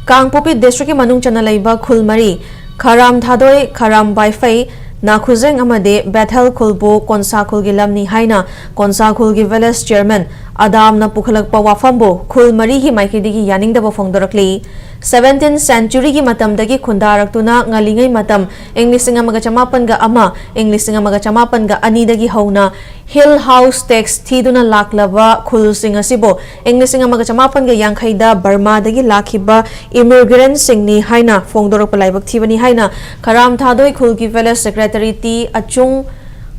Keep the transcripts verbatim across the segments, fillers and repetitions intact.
ꯀꯥꯡꯄꯣꯛꯄꯤ ꯗꯤꯁꯇ꯭ꯔꯤꯛꯀꯤ ꯃꯅꯨꯡ ꯆꯟꯅ ꯂꯩꯕ ꯈꯨꯜ ꯃꯔꯤ, ꯈꯔꯥꯝ ꯊꯥꯗꯣꯏ, ꯈꯔꯥꯝ ꯕꯥꯏꯐꯩ, ꯅꯥꯈꯨꯖꯦꯡ ꯑꯃꯗꯤ ꯕꯦꯊꯦꯜ ꯈꯨꯜꯕꯨ ꯀꯣꯟꯁꯥ ꯈꯨꯜꯒꯤ ꯂꯝꯅꯤ ꯍꯥꯏꯅ ꯀꯣꯟꯁꯥ ꯈꯨꯜꯒꯤ ꯚꯤꯂꯦꯖ ꯆꯤꯌꯔꯃꯦꯟ ꯑꯗꯥꯝꯅ ꯄꯨꯈꯠꯂꯛꯄ ꯋꯥꯐꯝꯕꯨ ꯈꯨꯜ ꯃꯔꯤꯒꯤ ꯃꯥꯏꯀꯩꯗꯒꯤ ꯌꯥꯅꯤꯡꯗꯕ ꯐꯣꯡꯗꯣꯔꯛꯂꯤ꯫ ꯁꯚꯦꯟꯇꯤꯟ ꯁꯦꯟꯆꯨꯔꯤꯒꯤ ꯃꯇꯝꯗꯒꯤ ꯈꯨꯟꯗꯥꯔꯛꯇꯨꯅ ꯉꯜꯂꯤꯉꯩ ꯃꯇꯝ, ꯏꯪ ꯂꯤꯁꯤꯡ ꯑꯃꯒ ꯆꯃꯥꯄꯟꯒ ꯑꯃ, ꯏꯪ ꯂꯤꯁꯤꯡ ꯑꯃꯒ ꯆꯃꯥꯄꯟꯒ ꯑꯅꯤꯗꯒꯤ ꯍꯧꯅ ꯍꯤꯜ ꯍꯥꯎꯁ ꯇꯦꯛꯁ ꯊꯤꯗꯨꯅ ꯂꯥꯛꯂꯕ ꯈꯨꯜꯁꯤꯡ ꯑꯁꯤꯕꯨ ꯏꯪ ꯂꯤꯁꯤꯡ ꯑꯃꯒ ꯆꯃꯥꯄꯟꯒ ꯌꯥꯡꯈꯩꯗ ꯕꯔꯃꯥꯗꯒꯤ ꯂꯥꯛꯈꯤꯕ ꯏꯃꯤꯒ꯭ꯔꯦꯟꯠꯁꯤꯡꯅꯤ ꯍꯥꯏꯅ ꯐꯣꯡꯗꯣꯔꯛꯄ ꯂꯥꯏꯕꯛ ꯊꯤꯕꯅꯤ ꯍꯥꯏꯅ ꯈꯔꯥꯝ ꯊꯥꯗꯣꯏ ꯈꯨꯜꯒꯤ ꯚꯤꯂꯦꯖ ꯁꯦꯀ꯭ꯔꯦꯇꯔꯤ ꯇꯤ ꯑꯆꯨꯡ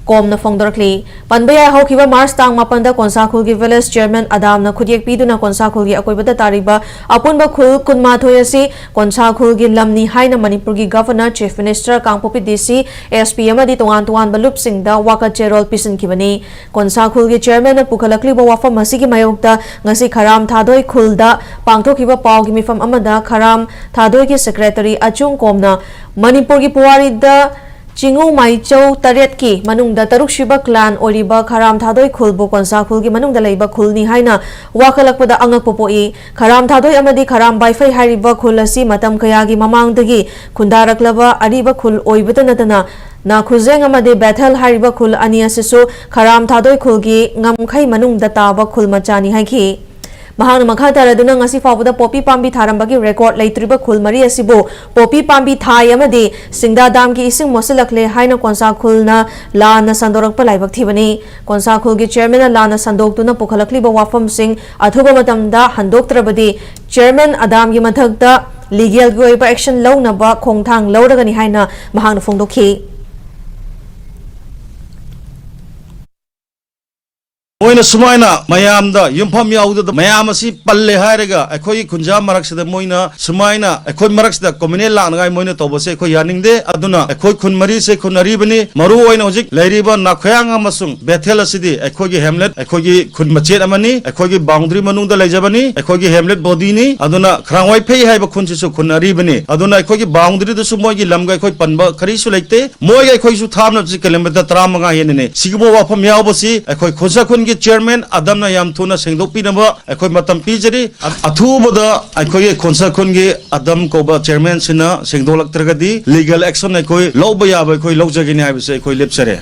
ꯀꯣꯝꯅ ꯐꯣꯡꯗꯣꯔꯛꯂꯤ꯫ ꯄꯟꯕ ꯌꯥꯏ, ꯍꯧꯈꯤꯕ ꯃꯥꯔꯆ ꯇꯥꯡ ꯃꯥꯄꯟꯗ ꯀꯣꯟꯁꯥ ꯈꯨꯜꯒꯤ ꯚꯤꯂꯦꯖ ꯆꯤꯌꯔꯃꯦꯟ ꯑꯗꯥꯝꯅ ꯈꯨꯠꯌꯦꯛ ꯄꯤꯗꯨꯅ ꯀꯣꯟꯁꯥ ꯈꯨꯜꯒꯤ ꯑꯀꯣꯏꯕꯗ ꯇꯥꯔꯤꯕ ꯑꯄꯨꯟꯕ ꯈꯨꯜ ꯀꯨꯟꯃꯥꯊꯣꯏ ꯑꯁꯤ ꯀꯣꯟꯁꯥ ꯈꯨꯜꯒꯤ ꯂꯝꯅꯤ ꯍꯥꯏꯅ ꯃꯅꯤꯄꯨꯔꯒꯤ ꯒꯚꯔꯅꯔ, ꯆꯤꯐ ꯃꯤꯅꯤꯁꯇꯔ, ꯀꯥꯡꯄꯣꯛꯄꯤ ꯗꯤ ꯁꯤ, ꯑꯦꯁ ꯄꯤ ꯑꯃꯗꯤ ꯇꯣꯉꯥꯟ ꯇꯣꯉꯥꯟꯕ ꯂꯨꯞꯁꯤꯡꯗ ꯋꯥꯀꯠ ꯆꯦꯔꯣꯜ ꯄꯤꯁꯤꯟꯈꯤꯕꯅꯤ꯫ ꯀꯣꯟꯁꯥ ꯈꯨꯜꯒꯤ ꯆꯤꯌꯔꯃꯦꯟꯅ ꯄꯨꯈꯠꯂꯛꯂꯤꯕ ꯋꯥꯐꯝ ꯑꯁꯤꯒꯤ ꯃꯥꯌꯣꯛꯇ ꯉꯁꯤ ꯈꯔꯥꯝ ꯊꯥꯗꯣꯏ ꯈꯨꯜꯗ ꯄꯥꯡꯊꯣꯛꯈꯤꯕ ꯄꯥꯎꯒꯤ ꯃꯤꯐꯝ ꯑꯃꯗ ꯈꯔꯥꯝ ꯊꯥꯗꯣꯏꯒꯤ ꯁꯦꯀ꯭ꯔꯦꯇꯔꯤ ꯑꯆꯨꯡ ꯀꯣꯝꯅ ꯃꯅꯤꯄꯨꯔꯒꯤ ꯄꯨꯋꯥꯔꯤꯗ ꯆꯤꯉꯨ ꯃꯥꯏꯆꯧ ꯇꯔꯦꯠꯀꯤ ꯃꯅꯨꯡꯗ ꯇꯔꯨꯛꯁꯨꯕ ꯀ꯭ꯂꯥꯟ ꯑꯣꯏꯔꯤꯕ ꯈꯔꯥꯝ ꯊꯥꯗꯣꯏ ꯈꯨꯜꯕꯨ ꯀꯣꯟꯁꯥ ꯈꯨꯜꯒꯤ ꯃꯅꯨꯡꯗ ꯂꯩꯕ ꯈꯨꯜꯅꯤ ꯍꯥꯏꯅ ꯋꯥꯈꯠꯂꯛꯄꯗ ꯑꯉꯛꯄ ꯄꯣꯛꯏ꯫ ꯈꯔꯥꯝ ꯊꯥꯗꯣꯏ ꯑꯃꯗꯤ ꯈꯔꯥꯝ ꯕꯥꯏꯐꯩ ꯍꯥꯏꯔꯤꯕ ꯈꯨꯜ ꯑꯁꯤ ꯃꯇꯝ ꯀꯌꯥꯒꯤ ꯃꯃꯥꯡꯗꯒꯤ ꯈꯨꯟꯗꯥꯔꯛꯂꯕ ꯑꯔꯤꯕ ꯈꯨꯜ ꯑꯣꯏꯕꯇ ꯅꯠꯇꯅ ꯅꯥꯈꯨꯖꯦꯡ ꯑꯃꯗꯤ ꯕꯦꯊꯦꯜ ꯍꯥꯏꯔꯤꯕ ꯈꯨꯜ ꯑꯅꯤ ꯑꯁꯤꯁꯨ ꯈꯔꯥꯝ ꯊꯥꯗꯣꯏ ꯈꯨꯜꯒꯤ ꯉꯝꯈꯩ ꯃꯅꯨꯡꯗ ꯇꯥꯕ ꯈꯨꯜ ꯃꯆꯥꯅꯤ ꯍꯥꯏꯈꯤ꯫ ꯃꯍꯥꯛꯅ ꯃꯈꯥ ꯇꯥꯔꯗꯨꯅ ꯉꯁꯤ ꯐꯥꯎꯕꯗ ꯄꯣꯄꯤ ꯄꯥꯝꯕꯤ ꯊꯥꯔꯝꯕꯒꯤ ꯔꯦꯀꯣꯔꯗ ꯂꯩꯇ꯭ꯔꯤꯕ ꯈꯨꯜ ꯃꯔꯤ ꯑꯁꯤꯕꯨ ꯄꯣꯄꯤ ꯄꯥꯝꯕꯤ ꯊꯥꯏ ꯑꯃꯗꯤ ꯁꯤꯡꯗꯥ ꯗꯥꯝꯒꯤ ꯏꯁꯤꯡ ꯃꯣꯠꯁꯤꯜꯂꯛꯂꯦ ꯍꯥꯏꯅ ꯀꯣꯟꯁꯥ ꯈꯨꯜꯅ ꯂꯥꯟꯅ ꯁꯟꯗꯣꯔꯛꯄ ꯂꯥꯏꯕꯛ ꯊꯤꯕꯅꯤ꯫ ꯀꯣꯟꯁꯥ ꯈꯨꯜꯒꯤ ꯆꯤꯌꯔꯃꯦꯟꯅ ꯂꯥꯟꯅ ꯁꯟꯗꯣꯛꯇꯨꯅ ꯄꯨꯈꯠꯂꯛꯂꯤꯕ ꯋꯥꯐꯝꯁꯤꯡ ꯑꯊꯨꯕ ꯃꯇꯝꯗ ꯍꯟꯗꯣꯛꯇ꯭ꯔꯕꯗꯤ ꯆꯤꯌꯔꯃꯦꯟ ꯑꯗꯥꯝꯒꯤ ꯃꯊꯛꯇ ꯂꯤꯒꯦꯜꯒꯤ ꯑꯣꯏꯕ ꯑꯦꯛꯁꯟ ꯂꯧꯅꯕ ꯈꯣꯡꯊꯥꯡ ꯂꯧꯔꯒꯅꯤ ꯍꯥꯏꯅ ꯃꯍꯥꯛꯅ ꯐꯣꯡꯗꯣꯛꯈꯤ꯫ ꯃꯣꯏꯅ ꯁꯨꯃꯥꯏꯅ ꯃꯌꯥꯝꯗ ꯌꯨꯝꯐꯝ ꯌꯥꯎꯗꯗ ꯃꯌꯥꯝ ꯑꯁꯤ ꯄꯜꯂꯦ ꯍꯥꯏꯔꯒ ꯑꯩꯈꯣꯏꯒꯤ ꯈꯨꯟꯖꯥ ꯃꯔꯛꯁꯤꯗ ꯃꯣꯏꯅ ꯁꯨꯃꯥꯏꯅ ꯑꯩꯈꯣꯏ ꯃꯔꯛꯁꯤꯗ ꯀꯣꯃꯤꯅꯦꯜ ꯂꯥꯛꯅꯉꯥꯏ ꯃꯣꯏꯅ ꯇꯧꯕꯁꯦ ꯑꯩꯈꯣꯏ ꯌꯥꯅꯤꯡꯗꯦ꯫ ꯑꯗꯨꯅ ꯑꯩꯈꯣꯏ ꯈꯨꯟ ꯃꯔꯤꯁꯦ ꯈꯨꯟ ꯑꯔꯤꯕꯅꯤ꯫ ꯃꯔꯨ ꯑꯣꯏꯅ ꯍꯧꯖꯤꯛ ꯂꯩꯔꯤꯕ ꯅꯥꯈꯣꯌꯥꯡ ꯑꯃꯁꯨꯡ ꯕꯦꯊꯦꯜ ꯑꯁꯤꯗꯤ ꯑꯩꯈꯣꯏꯒꯤ ꯍꯦꯝꯂꯦꯠ, ꯑꯩꯈꯣꯏꯒꯤ ꯈꯨꯟ ꯃꯆꯦꯠ ꯑꯃꯅꯤ꯫ ꯑꯩꯈꯣꯏꯒꯤ ꯕꯥꯎꯟꯗꯔꯤ ꯃꯅꯨꯡꯗ ꯂꯩꯖꯕꯅꯤ꯫ ꯑꯩꯈꯣꯏꯒꯤ ꯍꯦꯝꯂꯦꯠ ꯕꯣꯗꯤꯅꯤ꯫ ꯑꯗꯨꯅ ꯈꯔꯥꯡꯋꯥꯏꯐꯩ ꯍꯥꯏꯕ ꯈꯨꯟꯁꯤꯁꯨ ꯈꯨꯟ ꯑꯔꯤꯕꯅꯤ꯫ ꯑꯗꯨꯅ ꯑꯩꯈꯣꯏꯒꯤ ꯕꯥꯎꯟꯗꯔꯤꯗꯁꯨ ꯃꯣꯏꯒꯤ ꯂꯝꯒ ꯑꯩꯈꯣꯏ ꯄꯟꯕ ꯀꯔꯤꯁꯨ ꯂꯩꯇꯦ꯫ ꯃꯣꯏꯒ ꯑꯩꯈꯣꯏꯁꯨ ꯊꯥꯞꯅꯕꯁꯤ ꯀꯤꯂꯣꯃꯤꯇꯔ ꯇꯔꯥꯃꯉꯥ ꯍꯦꯟꯅꯅꯤ꯫ ꯁꯤꯒꯨꯝꯕ ꯋꯥꯐꯝ ꯌꯥꯎꯕꯁꯤ ꯑꯩꯈꯣꯏ ꯈꯨꯟꯁꯥ ꯈꯨꯟ ꯒꯤ ꯆꯤꯌꯔꯃꯦꯟ ꯑꯗꯝꯅ ꯌꯥꯝ ꯊꯨꯅ ꯁꯦꯡꯗꯣꯛꯄꯤꯅꯕ ꯑꯩꯈꯣꯏ ꯃꯇꯝ ꯄꯤꯖꯔꯤ꯫ ꯑ-, ꯑꯊꯨꯕꯗ ꯑꯩꯈꯣꯏꯒꯤ ꯈꯣꯟꯁꯥꯈꯣꯟꯒꯤ ꯑꯗꯝ ꯀꯧꯕ ꯆꯤꯌꯔꯃꯦꯟꯁꯤꯅ ꯁꯦꯡꯗꯣꯛꯂꯛꯇ꯭ꯔꯒꯗꯤ ꯂꯤꯒꯦꯜ ꯑꯦꯛꯁꯟ ꯑꯩꯈꯣꯏ ꯂꯧꯕ ꯌꯥꯕ ꯑꯩꯈꯣꯏ ꯂꯧꯖꯒꯅꯤ ꯍꯥꯏꯕꯁꯦ ꯑꯩꯈꯣꯏ ꯂꯦꯞꯆꯔꯦ꯫